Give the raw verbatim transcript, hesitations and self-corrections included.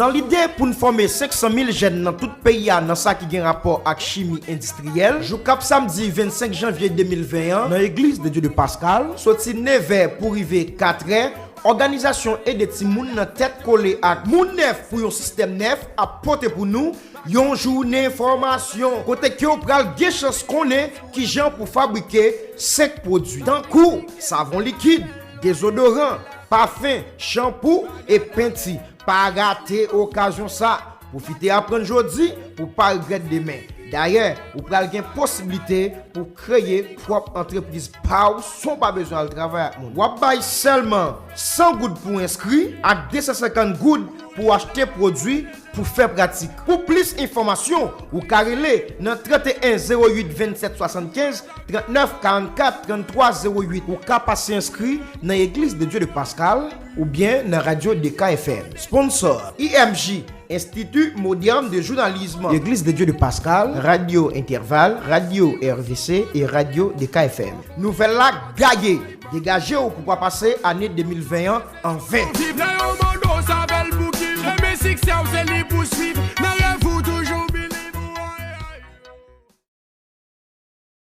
Nan lide pou n fòme senk san mil jèn nan tout peyi a nan sa ki gen rapò ak chimi endistriyèl, jou k ap samdi vennsenk janvye de mil ven an, nan Eglise de Dieu de Pascal, soti nevè pou rive katrè, òganizasyon Ede Timoun nan tèt kole ak Moun Nèf pou yon sistèm nèf ap pote pou nou yon jounen fòmasyon kote ke w pral gen chans konnen kijan pou fabrike senk pwodui, tankou savon likid, dezodoran, pafen, chanpou e penti. Pa rate okazyon sa. Pwofite aprann jodi pou w pa regrèt demen. Dayè, ou pral gen posiblite pou w kreye pwòp antrepriz pa w san w pa bezwen al travay ak moun. W ap bay sèlman san goud pou w enskri ak de san senkant goud pou w achte pwodui pou fè pratik. Pou plis enfòmasyon, ou ka rele nan trannteyen zewo uit vennsèt swasannkenz trannèf karannkat tranntwa zewo uit. Ou ka pase enskri nan Eglise de Dieu de Pascal oubyen nan Radyo D K F M. Sponsor, I M J, Institut Moderne de Journalisme, Eglise de Dieu de Pascal, Radyo Entèval, Radyo R V C e Radyo D K F M. Nouvèl la gaye! Degaje w pou w pa pase ane de mil ven an an ven.